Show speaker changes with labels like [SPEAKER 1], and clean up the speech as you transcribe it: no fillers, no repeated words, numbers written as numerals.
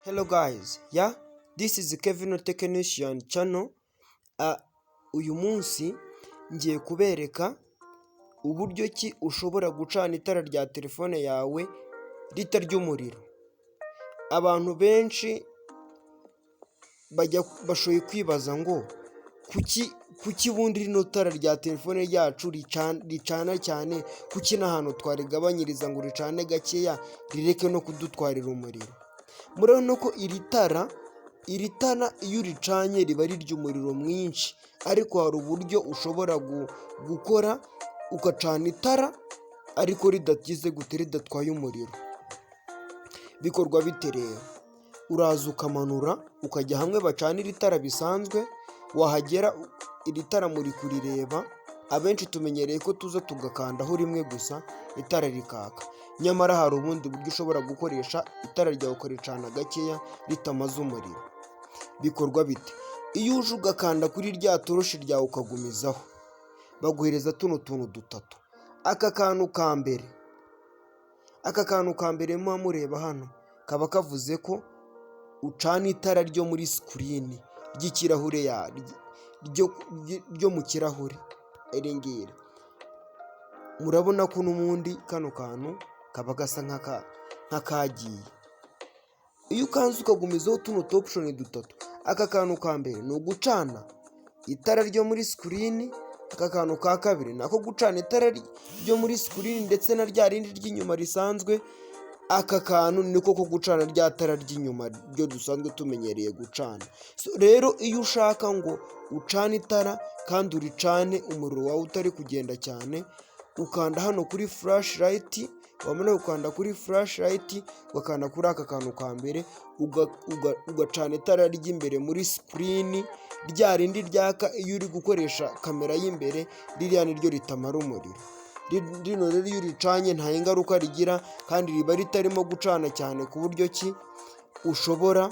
[SPEAKER 1] Hello guys, yeah, this is Kevin Technician channel. Uyu munsi ngiye kubereka uburyo ki ushobora gucana itara rya telefone yawe ritarya umuriro. Abantu benshi bajya bashoboye kwibaza ngo kuki ubundi rino tara rya telefone ryacu ricana cyane, kuki n'ahantu twarigabanyiriza ngo ricane gakeya, rireke no kudutwarira umuriro? Murabona ko iri tara iyo uricanye riba rirya umuriro mwinshi, ariko hari uburyo ushobora gukora ugacana itara ariko ridagize gute, ridatwaye umuriro. Bikorwa bite rero? Uraza ukamanura, ukajya hamwe bacanira itara bisanzwe. Wahagera, iri tara muri kurireba, abenshi tumenyereye ko tuza tugakandaho rimwe gusa itara rikaka. Nyamara hari ubundi buryo ushobora gukoresha itara ryawe ukaricana gakeya ritamaze umuriro. Bikorwa bite? Iyo uje ugakanda kuri rya toroshi ryawe ukagumizaho, baguhereza tuno tuntu dutatu. Aka kantu ka mbere muba mureba hano kaba kavuze ko ucana itara ryo muri screen ry'ikirahure, ryo mu kirahure iri ngiri. Murabona ko n'ubundi kano kantu kaba gasa nk'akagiye. Iyo ukanze ukagumizaho tuno tu option dutatu, aka kantu ka mbere ni ugucana itara ryo muri screen, aka kantu ka kabiri ni ako gucana itara ryo muri screen ndetse na rya rindi ry'inyuma risanzwe, aka kantu niko ko gucana rya tara ry'inyuma ryo dusanzwe tumenyereye gucana. Rero iyo ushaka ngo ucane itara kandi uricane umuriro wawe utari kugenda cyane, ukanda hano kuri flashlight. Wamara gukanda kuri flashlight, ugakanda kuri aka kantu ka mbere, ugacana itara ry'imbere muri screen, rya rindi ryaka iyo uri gukoresha kamera y'imbere. Ririya niryo ritamara umuriro. Rino rero iyo uricanye nta ingaruka rigira, kandi riba ritarimo gucana cyane ku buryo ki ushobora